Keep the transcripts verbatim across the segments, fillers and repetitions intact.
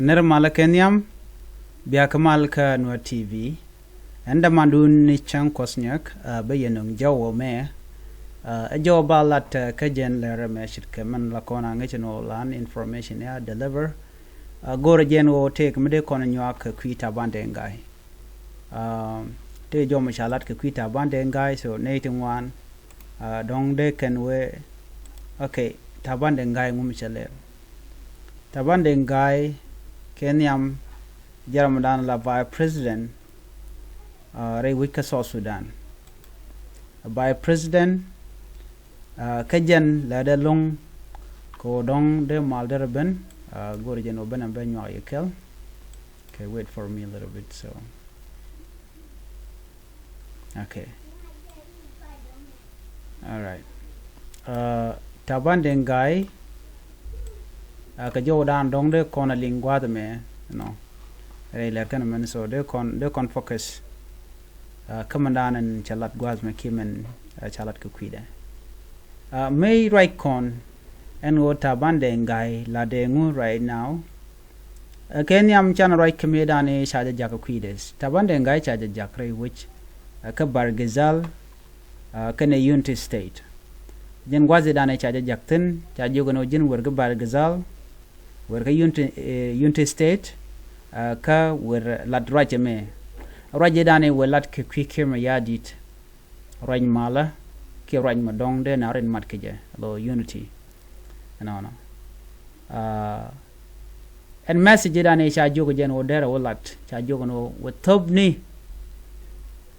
Nɛr malä kɛ nhiam, bia kɛ mal kä Nuer T V. Ɛn dämandun ni cäŋ Kuɔth Nyuɛk, ɛ, bä yɛ nöŋ jɔw wä mɛ. Ɛ, ɛ jɔw ba lat, ɛ, kä jɛn lɛr mɛ ce̱tkɛ mɛn la kɔn a ŋäc ni wä lan information ya deliver. Ɛ, go̱rɛ jɛn wä tëëk mi dee kɔn nyuak kɛ kui̱ Taban Deng Gai. Ɛ, tëë jɔw mi ca lat kɛ kui̱ Taban Deng Gai, so nɛy ti ŋuan. Ɛ, dɔ̱ŋ dee kɛn wee, okay, Taban Deng Gai ŋu mi cɛ lɛr. Taban Deng Gai kɛ nhiam jɛrɛ mi dan la vice president, ɛ, rɛy wec kä South Sudan. Vice president, ɛ, kä jɛn lɛ dee lo̱ŋ kɛ wä dɔ̱ŋ dee mal derɛ ben, ɛ, go̱rɛ jɛn wä ben ɛn bɛ nyuak yɛ kɛl. Okay, wait for me a little bit, so. Okay. All right. Ɛ, Taban Deng Gai, ɛ, kɛ jɔw dan dɔ̱ŋ dee kɔn a liŋ gua̱a̱th mɛ, you know. Rɛy lɛr kɛn mɛn, so dee kɔn, dee kɔn focus. Ɛ, kä mɛn dan ɛn ca lat gua̱a̱th mɛ kiɛ mɛn, ɛ, ca lat kɛ kui̱dɛ. Ɛ, mëë ruac kɔn ɛn ɣöö Taban Deng Gai la dee ŋu right now. Ɛ, kɛ nhiam can ruac kä mëë dan i̱ ca jɛ jak kɛ kui̱dɛ. Taban Deng Gai ca jɛ jak rɛy wec, ɛ, kä Bahr el Ghazal, ɛ, kɛnɛ Unity State. Jɛn gua̱a̱th i̱ dan i̱ ca jɛ jak thi̱n, ca jiök ɛn ɣöö ji̱n wër kä Bahr el Ghazal, wër kä Unity, ɛ, Unity State, ɛ, kä wër lat ruac ɛmɛ. Ruac i̱ dan i̱ wër lat kɛ kui̱ Kiir Mayardit. Ruac malä kiɛ ruac mi dɔ̱ŋ dee na rin mat kɛ jɛ lo Unity. Ɛnɔnɔ. Ɛ, ɛn message i̱ dan i̱ ca jiök jɛn wä derɛ wä lat, ca jiök ɛn wä wä thop ni.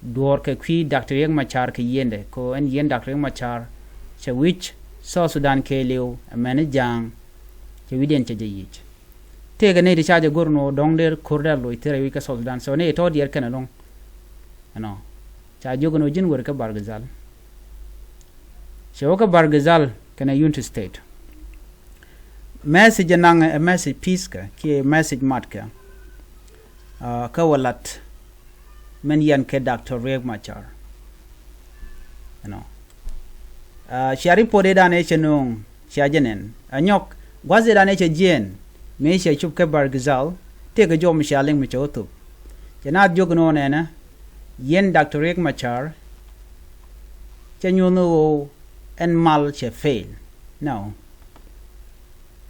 Duɔ̱ɔ̱r kɛ kui̱ Doctor Riek Machar kɛ yiendɛ, kɛ ɛn yien Doctor Riek Machar cɛ wi̱c South Sudan kɛɛliw, ɛmɛn i̱ ja̱a̱ŋ, cɛ wi̱cdiɛn cɛ jɛ yic. Tëëkɛ nɛy ti ca jɛ go̱r ni wä dɔ̱ŋ dee ko̱r dee loc thil rɛy wec kä South Sudan, so nɛy tɔ̱ diɛɛr kɛn ɛlɔ̱ŋ. Ɛnɔ. Ca jiök ɛn wä ji̱n wër kä Bahr el Ghazal. Cɛ wä kä Bahr el Ghazal kɛnɛ Unity State. Message ɛ naŋ ɛ message peace kɛ, kiɛ message mat kɛ. Ɛ, kä wä lat mɛn yɛn kɛ Doctor Riek Machar. Ɛnɔ. Ɛ, cia report i̱ dan ɛ cɛ nööŋ, cia jɛ nɛn. Ɛ nyɔk, gua̱th i̱ dan ɛ cɛ jiɛɛn, mëë cɛ cup kɛ Bahr el Ghazal, tëëkɛ jɔw mi cia liŋ mi cɛ wä thop. Cɛ naath jiök ni wä nɛnɛ, yɛn Doctor Riek Machar, cɛ nyuɔ̱th ni ɣöö ɛn mal cɛ fail. No.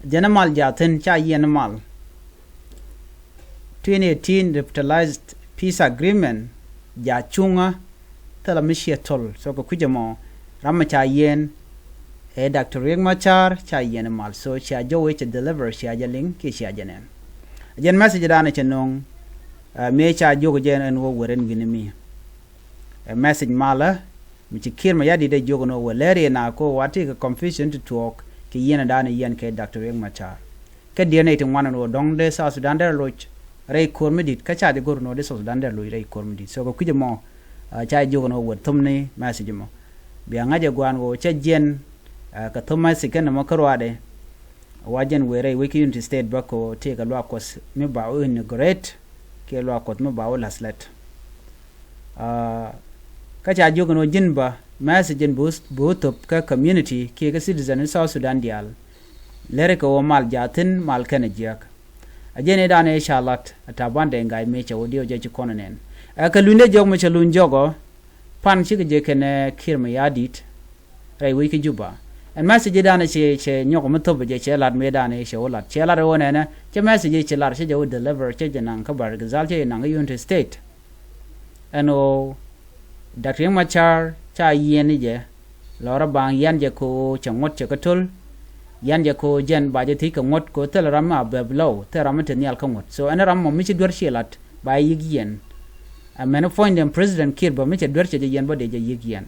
Jɛn ɛ mal jaathin ca yiɛn mal. Twenty eighteen revitalized peace agreement ja cuŋä thilɛ mi ciɛ thol. So kɛ kui̱cä mɔ ram mi ca yiɛn ɛ Doctor Riek Machar ca yiɛn mal. So cia jɔw i̱ cɛ deliver cia jɛ liŋ kiɛ cia jɛ nɛn. Jɛn message dan cɛ no̱o̱ŋ, ɛ, mëë ca jiök jɛn ɛn wä wër ɛn wi̱ni mi. Ɛ message malä mi ci Kiir Mayardit ɛ jiök ɛn wä wër lɛr yɛ na ko wa ti kɛ confusion ti tuɔɔk kɛ yiɛn dan yiɛn kɛ Doctor Riek Machar. Kä diɛn nɛy ti ŋuan ɛn ɣöö dɔ̱ŋ dee South Sudan derɛ loc rɛy ko̱r mi di̱t, kä ca jɛ go̱r ɛn ɣöö dee South Sudan derɛ loc rɛy ko̱r mi di̱t. So kɛ kui̱cä mɔ, ɛ, ca jɛ jiök ɛn ɣöö wër thom ni message mɔ. Bia ŋa̱c ɛ gua̱a̱n ɣöö cä jiɛn, ɛ, kɛ thom message kɛn ɛmɔ kä ruaadɛ. Wa jɛn wëë rɛy wec kä Unity State bä kɛ ɣöö tëëkɛ luaak Kuɔth mi ba wä inaugurate kiɛ luaak Kuɔth mi ba wä la̱th lät. Aa, kä ca jiök ɛn ɣöö ji̱n bä message in bi wä, bi wä thöp kä community kiɛ kä citizen in South Sudan diaal. Lɛri kɛ ɣöö mal jaathin mal kɛnɛ jiäk. A jɛn i̱ dan ëë ca lat a Taban Deng Gai mëë cɛ wä diɛw jɛ ci kɔn ɛ nɛn. Ɛ kɛ luny dee jɔk mi cɛ luny jɔkɔ pan cikɛ jɛ kɛnɛ Kiir Mayardit rɛy wec kä Juba. Ɛn message i̱ dan ëë cɛ, cɛ nyɔk mi thöp jɛ cɛ lat mëë dan ëë cɛ wä lat. Cɛ lat ɛ ɣöö nɛnɛ cɛ message i̱ cɛ lat cɛ jɛ wä deliver cɛ jɛ naŋ kä Bahr el Ghazal cɛ jɛ naŋ kä Unity State. Ɛn ɣöö Doctor Riek Machar ca yiɛn ni jɛ lɔrä baŋ yian jɛ kɛ ɣöö cɛ ŋuɔ̱t cɛ kä töl. Yian jɛ kɛ ɣöö jɛn ba jɛ thiec kɛ ŋuɔ̱t kɛ ɣöö thilɛ ram mi a bɛp lɔw thilɛ ram mi te nhial kä ŋuɔ̱t. So ɛn ram mɔ mi ci duer ci lat ba yik yiɛn. Ɛ mɛn puɔ̱nydɛ President Kiir bä mi cɛ duer cɛ jɛ yiɛn bä dee jɛ yik yiɛn.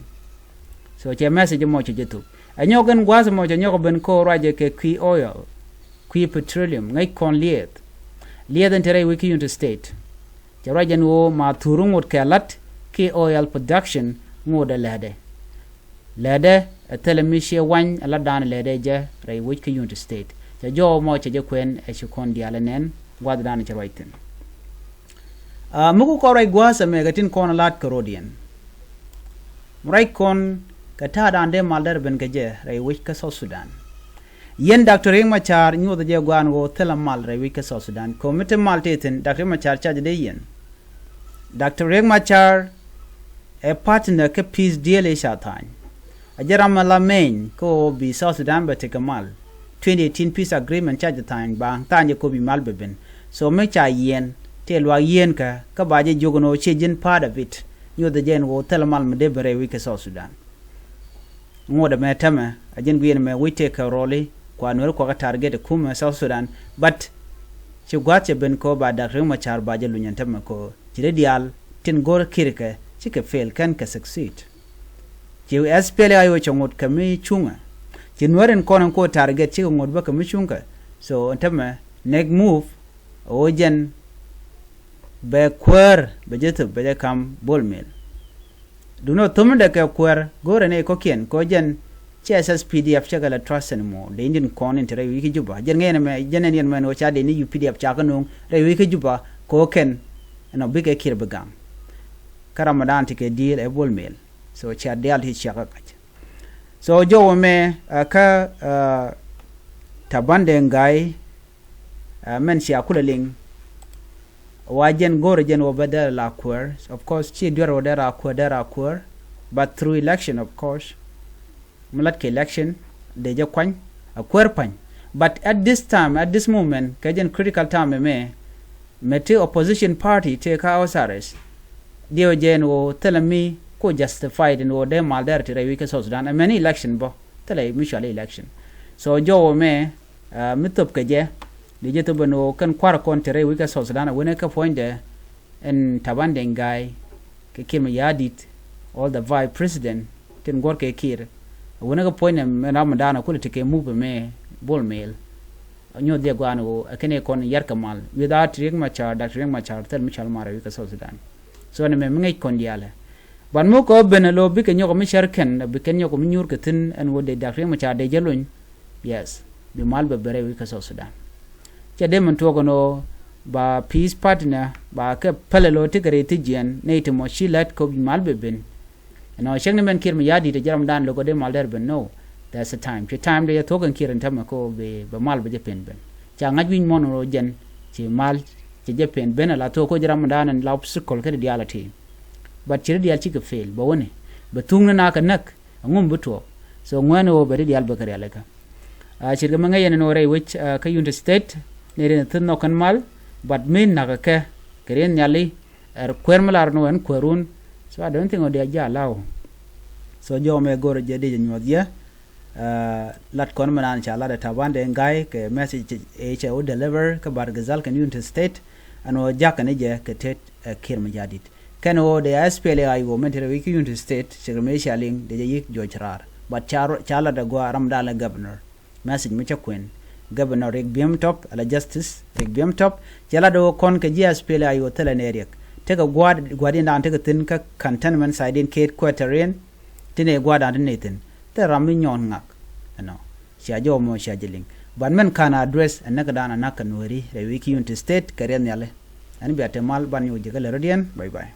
So cɛ message mɔ cɛ jɛ thuk. Ɛ nyɔk ɛn gua̱a̱th mɔ cɛ nyɔk ben kɛ ɣöö ruacɛ kɛ kui̱ oil, kui̱ petroleum, ŋäc kɔn lieth. Lieth ɛn te rɛy wec kä Unity State. Cɛ ruac ɛn ɣöö ma thur ŋot kɛ lat kiɛ oil production ŋot ɛ lɛ̈tdɛ. Lɛ̈tdɛ ɛ thilɛ mi ciɛ wany ɛ lat dan lɛ̈tdɛ jɛ rɛy wec kä Unity State. Cɛ jɔw mɔ cɛ jɛ kuɛn ɛ ci kɔn diaal ɛ nɛn gua̱th dan cɛ ruac thi̱n. Aa, mi ku kɔn ruac gua̱a̱th ɛmɛ kɛ tin kɔn lat kɛ rot yɛn. Mi ruac kɔn kɛ ta̱a̱ dan dee mal derɛ ben kɛ jɛ rɛy wec kä South Sudan. Yɛn Doctor Riek Machar nyuɔth jɛ guan ɣöö thilɛ mal rɛy wec kä South Sudan. Kɛ ɣöö mi te mal tëë thi̱n, Doctor Riek Machar ca jɛ dee yɛn. Doctor Riek Machar ɛ partner kä peace deal i̱ ca tha̱a̱ny. A jɛ ram mi la mɛny kä ɣöö bi South Sudan bɛ tekɛ mal. Twenty eighteen peace agreement ca jɛ tha̱a̱ny, ba tha̱a̱ny jɛ kɛ ɣöö bi mal bɛ ben. So mi ca yiɛn, tëë luaak yieenkä, kä ba jɛ jiök ɛn ɣöö ciɛ ji̱n part of it. Nyuɔth jɛ ɛn ɣöö thilɛ mal mi dee ben rɛy wec kä South Sudan. Ŋot ɛmɛ täämɛ, a jɛn guiɛn ɛmɛ wec tëë kɛ rɔli, kua Nuɛr kua kɛ target ɛ kumɛ South Sudan. But ci gua̱a̱th cɛ ben kɛ ɣöö ba Doctor Riek Machar ba jɛ luny ɛn täämɛ kɛ ɣöö ci dee diaal tin go̱r Kiir kɛ, cikɛ fail, /ken kɛ succeed. Ci S P L A I O cɛ ŋot kɛ mi cuŋɛ. Ci Nuɛr in kɔn in kɛ ɣöö target, cikɛ ŋot bä kɛ mi cuŋkɛ. So ɛn täämɛ next move ɛ ɣöö jɛn bɛ kuäär, bɛ jɛ thöp, bɛ jɛ ka̱m Bol Mel. Duundɛ thömdɛ kɛ kuäär, go̱rɛ ni kɔ̱kiɛn, kɛ ɣöö jɛn ciɛ S S P D F, cɛ kɛ lɛ trust anymore. Dee in tin kɔn in te rɛy wec kä Juba. Jɛn ŋäcnɛ mɛ, jɛn ɛn yɛn mɛn ɣöö ca dee ni U P D F ca kɛ nööŋ rɛy wec kä Juba, kɛ ɣöö kɛn ɛnɔ bikɛ Kiir bi gaŋ. Kä ram mi dan tekɛ deal ɛ Bol Mel. So cia diaal ti ciakä kac. So jɔwä mɛ, ɛ, kä, ɛ, Taban Deng Gai, ɛ, mɛn cia kulɛ liŋ. Wa jɛn go̱rɛ jɛn wä bä dee la kuäär. Of course, ci duer wä dee ra kuäär, dee ra kuäär. But through election, of course. Mi lat kɛ election, dee jɛ kuany, a kuäär pa̱ny. But at this time, at this moment, kɛ jɛn critical time ɛmɛ, mɛ ti opposition party tëë kä outsiders, diɛw jɛ ɛn ɣöö thilɛ mi ku justified ɛn ɣöö dee mal dee rɛ ti rɛy wec kä South Sudan. Ɛmɛni election bä, thilɛ mutual election. So jɔwä mɛ, ɛ, mi thöp kɛ jɛ, dee jɛ thöp ɛn ɣöö kɛn kua̱r kɔn ti rɛy wec kä South Sudan, a wen ɛ kɛ puɔ̱nydɛ ɛn Taban Deng Gai kɛ Kiir Mayardit, all the vice president tin guɔ̱r kɛ Kiir. A wen ɛ kɛ puɔ̱nydɛ mɛ ram mi dan a kulɛ ti kɛ move mɛ Bol Mel. Nyuɔth jɛ guan ɣöö ɛ kɛn ɛ kɔn yar kɛ mal. Without Riek Machar, Doctor Riek Machar, thil mi cal mar ɛ wec kä South Sudan. So ɛn ɛmɛ mi ŋäc kɔn diaalɛ. But mi kɔ ben ɛ lo̱ bikɛ nyɔk mi cär kɛn, bikɛ nyɔk mi nyuur kɛ thi̱n ɛn ɣöö dee Doctor Riek Machar dee jɛ luny. Yes, bi mal bɛ ben rɛy wec kä South Sudan. Cɛ dee min tuɔɔk ɛn ɣöö ba peace partner, ba kɛ pälɛ lo̱ ti kɛ rɛy thi̱jiɛn, nɛy ti mɔ ci lät kɛ ɣöö bi mal bɛ ben. Ɛnɔ cäŋ ni mɛn Kiir Mayardit ɛ jɛ ram dan lo̱k ɛ dee mal dee rɛ ben, no. There's a time. Ci time dee jɛ thuɔ̱k ɛn Kiir ɛn täämɛ kɛ ɣöö bɛ mal bɛ jɛ pen ben. Ca ŋa̱c wi̱c muɔ̱ɔ̱n ɣöö jɛn ci mal, ci jɛ pen ben ala thuɔ̱k kɛ ɣöö jɛ ram dan ɛn la obstacle kä ti diaal a ti. But ci ri diaal cikɛ fail, bɛ wäni, bɛ thuŋni na kɛ näk, ɛŋu mi bi tuɔɔk. So ŋuɛ̈ni ɣöö bɛ ri diaal bɛ kɛ rialikä. A, ce̱tkɛ mi ŋäc yɛn ɛn ɣöö rɛy wec, a, kä Unity State, ni rin thi̱n nhɔk kɛn mal, but mi nakä kɛ, kɛ rin nhiali, ɛ kuäär mi lar ni ɣöö ɛn kuäärun. So I don't think ɣöö dee a jɛ allow. So jɔw mɛ go̱rɛ jɛ dee jɛ nyuɔth yɛ. A, lat kɔn mi naan ca lat ɛ Taban Deng Gai kɛ message ëë cɛ wä deliver kä Bahr el Ghazal kɛn Unity State. Ɛn ɣöö jakä ni jɛ kɛ tet ɛ Kiir Mayardit. Kɛn ɣöö dee S P L A I O mɛn te rɛy wec kä Unity State, cɛ kɛ mëë cia liŋ dee jɛ yi̱k juɔc raar. But ca, ca lat ɛ gɔaa ram dan lɛ governor. Message mi cä kuɛn. Governor Riek Biem Top, ala Justice Riek Biem Top, cɛ lat ɛ ɣöö kɔn kɛ ji̱ S P L A I O thilɛ nɛy riɛk. Tekɛ gua̱a̱th, gua̱a̱th in dan tekɛ thi̱n kä cantonment site in Kiir Equatorian, ti nɛy gua̱a̱th dan ti nɛy thi̱n. Thilɛ ram mi nyɔɔn ŋak. Ɛnɔ. Cia jɔw mɔ cia jɛ liŋ. But mɛn ka̱n address ɛ näk dan ɛ näk kɛ Nuääri rɛy wec kä Unity State kɛ riɛth nhiali. Ɛn bia te mal ban nyɔk ji̱ kä lɛ rɔ̱diɛn. Bye bye.